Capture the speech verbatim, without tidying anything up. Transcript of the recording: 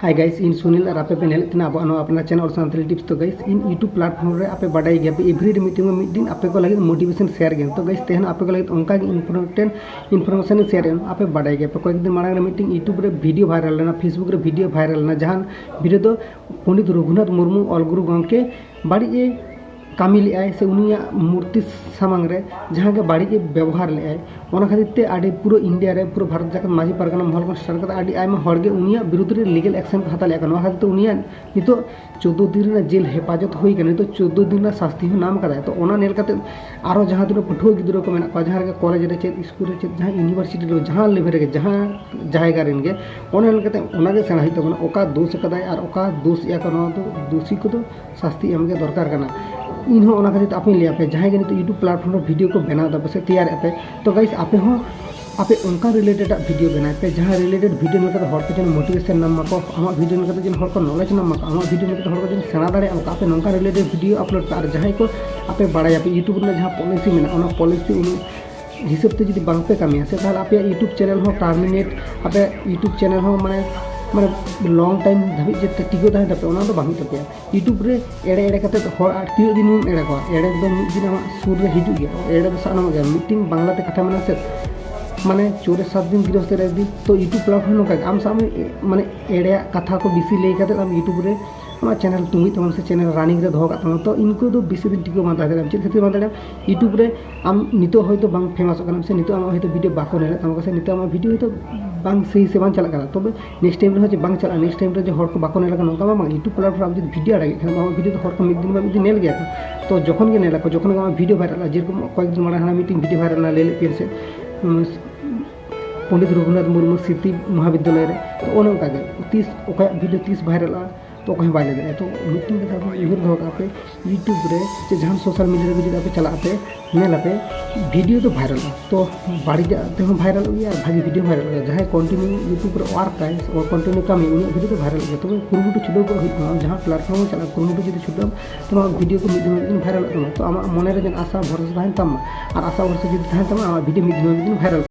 Hi guys, ᱤᱧ ᱥᱩᱱᱤᱞ ᱟᱨ ᱟᱯᱮ ᱯᱮ ᱧᱮᱞᱮᱫ ᱛᱟᱦᱮᱱᱟ ᱟᱵᱚᱣᱟᱜ ᱱᱚᱣᱟ ᱟᱯᱱᱟᱨ channel ᱚᱨᱥᱟᱱ ᱥᱟᱱᱛᱟᱲᱤ tips᱾ ᱛᱚ guys, ᱤᱧ YouTube platform ᱨᱮ ᱟᱯᱮ ᱵᱟᱰᱟᱭ ᱜᱮᱭᱟ ᱯᱮ, everyday ᱢᱤᱫᱴᱮᱱ ᱵᱟᱝ ᱢᱤᱫ ᱫᱤᱱ ᱟᱯᱮ ᱠᱚ ᱞᱟᱹᱜᱤᱫ motivation share ᱜᱮᱭᱟ᱾ ᱛᱚ guys, ᱛᱮᱦᱮᱧ ᱟᱯᱮ ᱠᱚ ᱞᱟᱹᱜᱤᱫ ᱚᱱᱠᱟ ᱜᱮ important information ᱤᱧ share ᱮᱫᱟ᱾ ᱟᱯᱮ ᱵᱟᱰᱟᱭ ᱜᱮᱭᱟ ᱯᱮ, ᱠᱚᱭᱮᱠ ᱫᱤᱱ ᱢᱟᱲᱟᱝ ᱨᱮ ᱢᱤᱫᱴᱮᱱ YouTube ᱨᱮ video viral ᱞᱮᱱᱟ, Facebook ᱨᱮ video viral ᱞᱮᱱᱟ, ᱡᱟᱦᱟᱸ video ᱫᱚ ᱯᱚᱱᱰᱤᱛ ᱨᱚᱜᱷᱩᱱᱟᱛᱷ ᱢᱩᱨᱢᱩ ᱚᱞ ᱜᱩᱨᱩ ᱜᱚᱢᱠᱮ ᱵᱟᱹᱲᱤᱡ ᱮ ᱠᱟᱹᱢᱤ ᱞᱮᱫᱟᱭ ᱥᱮ ᱩᱱᱤᱭᱟᱜ ᱢᱩᱨᱛᱤ ᱥᱟᱢᱟᱝ ᱨᱮ ᱡᱟᱦᱟᱸ ᱜᱮ ᱵᱟᱹᱲᱤᱡ ᱮ ᱵᱮᱵᱚᱦᱟᱨ ᱞᱮᱫᱟᱭ, ᱚᱱᱟ ᱠᱷᱟᱹᱛᱤᱨ ᱛᱮ ᱟᱹᱰᱤ ᱯᱩᱨᱟᱹ ᱤᱱᱰᱤᱭᱟ ᱨᱮ, ᱯᱩᱨᱟᱹ ᱵᱷᱟᱨᱚᱛ ᱡᱟᱠᱟᱛ ᱢᱟᱹᱡᱷᱤ ᱯᱟᱨᱜᱟᱱᱟ ᱢᱚᱦᱚᱞ ᱠᱷᱚᱱ start ᱠᱟᱛᱮ ᱟᱹᱰᱤ ᱟᱭᱢᱟ ᱦᱚᱲ ᱜᱮ ᱩᱱᱤᱭᱟᱜ ᱵᱤᱨᱩᱫᱷ ᱨᱮ legal action ᱠᱚ ᱦᱟᱛᱟᱣ ᱞᱮᱫᱼᱟ᱾ ᱱᱚᱣᱟ ᱠᱷᱟᱹᱛᱤᱨ ᱛᱮ ᱩᱱᱤᱭᱟᱜ ᱱᱤᱛᱚᱜ ᱪᱳᱫᱽᱫᱳ ᱫᱤᱱ ᱨᱮᱱᱟᱜ ᱡᱮᱞ ᱦᱮᱯᱟᱡᱚᱛ ᱦᱩᱭ ᱠᱟᱱᱟ, ᱱᱤᱛᱚᱜ ᱪᱳᱫᱽᱫᱳ ᱫᱤᱱ ᱨᱮᱱᱟᱜ ᱥᱟᱥᱛᱤ ᱦᱚᱸ ᱧᱟᱢ ᱠᱟᱫᱟᱭ᱾ ᱛᱚ ᱚᱱᱟ ᱧᱮᱞ ᱠᱟᱛᱮ ᱟᱨᱚ ᱡᱟᱦᱟᱸ ᱛᱤᱱᱟᱹᱜ ᱯᱟᱹᱴᱷᱩᱣᱟᱹ ᱜᱤᱫᱽᱨᱟᱹ ᱠᱚ ᱢᱮᱱᱟᱜ ᱠᱚᱣᱟ, ᱡᱟᱦᱟᱸ ᱨᱮᱜᱮ ᱠᱚᱞᱮᱡᱽ ᱨᱮ ᱪᱮᱫ, ᱥᱠᱩᱞ ᱨᱮ ᱪᱮᱫ, ᱡᱟᱦᱟᱸ university ᱨᱮ, ᱡᱟᱦᱟᱸ level ᱨᱮᱜᱮ, ᱡᱟᱦᱟᱸ ᱡᱟᱭᱜᱟ ᱨᱮᱱ ᱜᱮ, ᱚᱱᱟ ᱧᱮᱞ ᱠᱟᱛᱮ ᱚᱱᱟ ᱜᱮ ᱥᱮᱬᱟ ᱦᱩᱭᱩᱜ ᱛᱟᱵᱚᱱᱟ᱾ ᱚᱠᱟ ᱫᱳᱥ ᱟᱠᱟᱫᱟᱭ ᱟᱨ ᱚᱠᱟ ᱫᱳᱥ ᱮᱫᱼᱟ ᱠᱚ, ᱱᱚᱣᱟ ᱫᱚ ᱫᱳᱥᱤ ᱠᱚᱫᱚ ᱥᱟᱥᱛᱤ ᱮᱢ ᱜᱮ ᱫᱚᱨᱠᱟᱨ ᱠᱟᱱᱟ᱾ ᱤᱧ ᱦᱚᱸ ᱚᱱᱟ ᱠᱷᱟᱹᱛᱤᱨ ᱛᱮ ᱟᱯᱮᱧ ᱞᱟᱹᱭ ᱟᱯᱮ, ᱡᱟᱦᱟᱸᱭ ᱜᱮ ᱱᱤᱛᱚᱜ YouTube platform ᱨᱮ video ᱠᱚ ᱵᱮᱱᱟᱣ ᱮᱫᱟ ᱯᱮ ᱥᱮ ᱛᱮᱭᱟᱨᱮᱫ ᱯᱮ, ᱛᱚ guys, ᱟᱯᱮ ᱦᱚᱸ ᱟᱯᱮ ᱚᱱᱠᱟ related ᱟᱜ video ᱵᱮᱱᱟᱣ ᱯᱮ, ᱡᱟᱦᱟᱸ related video ᱧᱮᱞ ᱠᱟᱛᱮ ᱦᱚᱲ ᱠᱚ ᱡᱮᱱᱚ motivation ᱧᱟᱢ ᱢᱟᱠᱚ, ᱟᱢᱟᱜ video ᱧᱮᱞ ᱠᱟᱛᱮ ᱡᱮᱱᱚ ᱦᱚᱲ ᱠᱚ knowledge ᱧᱟᱢ ᱢᱟᱠᱚ, ᱟᱢᱟᱜ video ᱧᱮᱞ ᱠᱟᱛᱮ ᱦᱚᱲ ᱠᱚ ᱡᱮᱱᱚ ᱥᱮᱬᱟ ᱫᱟᱲᱮᱭᱟᱜ ᱢᱟᱠᱚ᱾ ᱟᱯᱮ ᱱᱚᱝᱠᱟ related video upload ᱯᱮ᱾ ᱟᱨ ᱡᱟᱦᱟᱸᱭ ᱠᱚ ᱟᱯᱮ ᱵᱟᱲᱟᱭᱟᱯᱮ YouTube ᱨᱮᱱᱟᱜ ᱡᱟᱦᱟᱸ policy ᱢᱮᱱᱟᱜᱼᱟ, ᱚᱱᱟ policy ᱩᱱᱟᱹᱜ ᱦᱤᱥᱟᱹᱵ ᱛᱮ ᱡᱩᱫᱤ ᱵᱟᱝ ᱯᱮ ᱠᱟᱹᱢᱤᱭᱟ ᱥᱮ, ᱛᱟᱦᱚᱞᱮ ᱟᱯᱮᱭᱟᱜ YouTube channel ᱦᱚᱸ terminate, ᱟᱯᱮᱭᱟᱜ YouTube channel ᱦᱚᱸ ᱢᱟᱱᱮ, ᱢᱟᱱᱮ long time ᱫᱷᱟᱹᱵᱤᱡ ᱡᱮ ᱴᱤᱠᱟᱹᱣ ᱛᱟᱦᱮᱱ ᱛᱟᱯᱮ, ᱚᱱᱟ ᱫᱚ ᱵᱟᱝ ᱦᱩᱭᱩᱜ ᱛᱟᱯᱮᱭᱟ᱾ YouTube ᱨᱮ ᱮᱲᱮ ᱮᱲᱮ ᱠᱟᱛᱮ ᱦᱚᱲ ᱟᱨ ᱛᱤᱱᱟᱹᱜ ᱫᱤᱱ ᱮᱢ ᱮᱲᱮ ᱠᱚᱣᱟ? ᱮᱲᱮ ᱫᱚ ᱢᱤᱫ ᱫᱤᱱ ᱟᱢᱟᱜ ᱥᱩᱨ ᱨᱮ ᱦᱤᱡᱩᱜ ᱜᱮᱭᱟ, ᱮᱲᱮ ᱫᱚ ᱥᱟᱵ ᱱᱟᱢ ᱜᱮᱭᱟ᱾ ᱢᱤᱫᱴᱤᱱ ᱵᱟᱝᱞᱟ ᱛᱮ ᱠᱟᱛᱷᱟ ᱢᱮᱱᱟᱜᱼᱟ ᱥᱮ, ᱢᱟᱱᱮ ᱪᱳᱨᱮ ᱥᱟᱛ ᱫᱤᱱ ᱜᱤᱨᱚᱥᱛᱮ ᱨᱮ ᱫᱤᱱ᱾ ᱛᱚ YouTube platform ᱱᱚᱝᱠᱟ ᱜᱮ, ᱟᱢ ᱥᱟᱵ ᱢᱮ, ᱢᱟᱱᱮ ᱮᱲᱮᱭᱟᱜ ᱠᱟᱛᱷᱟ ᱠᱚ ᱵᱮᱥᱤ ᱞᱟᱹᱭ ᱠᱟᱛᱮ ᱟᱢ YouTube ᱨᱮ ᱟᱢᱟᱜ channel ᱛᱩᱸᱜᱩᱡ ᱛᱟᱢᱟ ᱥᱮ channel running ᱨᱮ ᱫᱚᱦᱚ ᱠᱟᱜ ᱛᱟᱢᱟ, ᱛᱚ ᱤᱱᱠᱩ ᱫᱚ ᱵᱮᱥᱤ ᱫᱤᱱ ᱴᱤᱠᱟᱹᱣ ᱵᱟᱝ ᱛᱟᱦᱮᱸ ᱫᱟᱲᱮᱭᱟᱜᱼᱟ᱾ ᱪᱮᱫ ᱠᱷᱟᱹᱛᱤᱨ ᱵᱟᱝ ᱫᱟᱲᱮᱭᱟᱜᱼᱟ? YouTube ᱨᱮ ᱟᱢ ᱱᱤᱛᱚᱜ ᱦᱚᱭᱛᱳ ᱵᱟᱝ famous ᱚᱜ ᱠᱟᱱᱟᱢ ᱥᱮ ᱱᱤᱛᱚᱜ ᱟᱢᱟᱜ ᱦᱚᱭᱛᱳ video ᱵᱟᱠᱚ ᱧᱮᱞᱮᱫ ᱛᱟᱢᱟ ᱥᱮ ᱱᱤᱛᱚᱜ ᱟᱢᱟᱜ video ᱦᱚᱭᱛᱳ ᱵᱟᱝ ᱥᱟᱹᱦᱤ ᱥᱮ ᱵᱟᱝ ᱪᱟᱞᱟᱜ ᱠᱟᱱᱟ, ᱛᱚᱵᱮ next time ᱨᱮ ᱦᱚᱸ ᱡᱮ ᱵᱟᱝ ᱪᱟᱞᱟᱜᱼᱟ, next time ᱨᱮ ᱡᱮ ᱦᱚᱲ ᱠᱚ ᱵᱟᱠᱚ ᱧᱮᱞ ᱠᱟᱱᱟ, ᱱᱚᱝᱠᱟ ᱢᱟ ᱵᱟᱝ᱾ YouTube platform ᱟᱢ ᱡᱩᱫᱤ video ᱟᱲᱟᱜᱮᱫ ᱠᱷᱟᱱ, ᱟᱢᱟᱜ video ᱫᱚ ᱦᱚᱲ ᱠᱚ ᱢᱤᱫ ᱫᱤᱱ ᱵᱟᱝ ᱢᱤᱫ ᱫᱤᱱ ᱧᱮᱞ ᱜᱮᱭᱟ ᱠᱚ᱾ ᱛᱚ ᱡᱚᱠᱷᱚᱱ ᱜᱮ ᱧᱮᱞ ᱟᱠᱚ, ᱡᱚᱠᱷᱚᱱ ᱜᱮ ᱟᱢᱟᱜ video viral ᱚᱜᱼᱟ, ᱡᱮᱨᱚᱠᱚᱢ ᱠᱚᱭᱮᱠ ᱫᱤᱱ ᱢᱟᱲᱟᱝ ᱦᱟᱱᱟ ᱢᱤᱫᱴᱤᱱ video viral ᱮᱱᱟ, ᱞᱟᱹᱭ ᱞᱮᱫ ᱯᱮᱭᱟ ᱥᱮ, ᱩᱸ, ᱯᱚᱱᱰᱤᱛ ᱨᱚᱜᱷᱩᱱᱟᱛᱷ ᱢᱩᱨᱢᱩ ᱥᱢᱨᱤᱛᱤ ᱢᱚᱦᱟᱵᱤᱫᱽᱫᱟᱞᱚᱭ ᱨᱮ, ᱛᱚ ᱚᱱᱮ ᱚᱱᱠᱟ ᱜᱮ ᱛᱤᱥ ᱚᱠᱚᱭᱟᱜ video ᱛᱤᱥ viral ᱚᱜᱼᱟ, ᱛᱚ ᱚᱠᱚᱭ ᱦᱚᱸ ᱵᱟᱭ ᱞᱟᱹᱭ ᱫᱟᱲᱮᱭᱟᱜᱼᱟ᱾ ᱛᱚ ᱢᱤᱫᱴᱤᱱ ᱠᱟᱛᱷᱟ ᱵᱚᱱ ᱩᱭᱦᱟᱹᱨ ᱫᱚᱦᱚ ᱠᱟᱜᱼᱟ ᱯᱮ, YouTube ᱨᱮ ᱥᱮ ᱡᱟᱦᱟᱱ social media ᱨᱮ ᱡᱩᱫᱤ ᱟᱯᱮ ᱪᱟᱞᱟᱜ ᱟᱯᱮ, ᱧᱮᱞ ᱟᱯᱮ video ᱫᱚ viral ᱚᱜᱼᱟ, ᱛᱚ ᱵᱟᱹᱲᱤᱡᱟᱜ ᱛᱮᱦᱚᱸ viral ᱚᱜ ᱜᱮᱭᱟ ᱟᱨ ᱵᱷᱟᱜᱤ video viral ᱚᱜ ᱜᱮᱭᱟ᱾ ᱡᱟᱦᱟᱸᱭ continue YouTube ᱨᱮ work ᱟᱭ ᱥᱮ continue ᱠᱟᱹᱢᱤ, ᱩᱱᱤᱭᱟᱜ video ᱫᱚ viral ᱚᱜ ᱜᱮᱭᱟ᱾ ᱛᱚᱵᱮ ᱠᱩᱨᱩᱢᱩᱴᱩ ᱪᱷᱩᱴᱟᱹᱣ ᱠᱚᱜ ᱦᱩᱭᱩᱜ ᱛᱟᱢᱟ, ᱟᱢ ᱡᱟᱦᱟᱸ platform ᱨᱮ ᱪᱟᱞᱟᱜ ᱠᱩᱨᱩᱢᱩᱴᱩ ᱡᱩᱫᱤ ᱪᱷᱩᱴᱟᱹᱣ ᱟᱢ, ᱛᱚ ᱱᱚᱣᱟ video ᱠᱚ ᱢᱤᱫ ᱫᱤᱱ ᱢᱤᱫ ᱫᱤᱱ viral ᱚᱜ ᱛᱟᱢᱟ᱾ ᱛᱚ ᱟᱢᱟᱜ ᱢᱚᱱᱮ ᱨᱮ ᱡᱮᱱᱚ ᱟᱥᱟ ᱵᱷᱚᱨᱥᱟ ᱛᱟᱦᱮᱱ ᱛᱟᱢᱟ, ᱟᱨ ᱟᱥᱟ ᱵᱷᱚᱨᱥᱟ ᱡᱩᱫᱤ ᱛᱟᱦᱮᱱ ᱛᱟᱢᱟ, ᱟᱢᱟᱜ video ᱢᱤᱫ ᱫᱤᱱ ᱢᱤᱫ ᱫᱤᱱ viral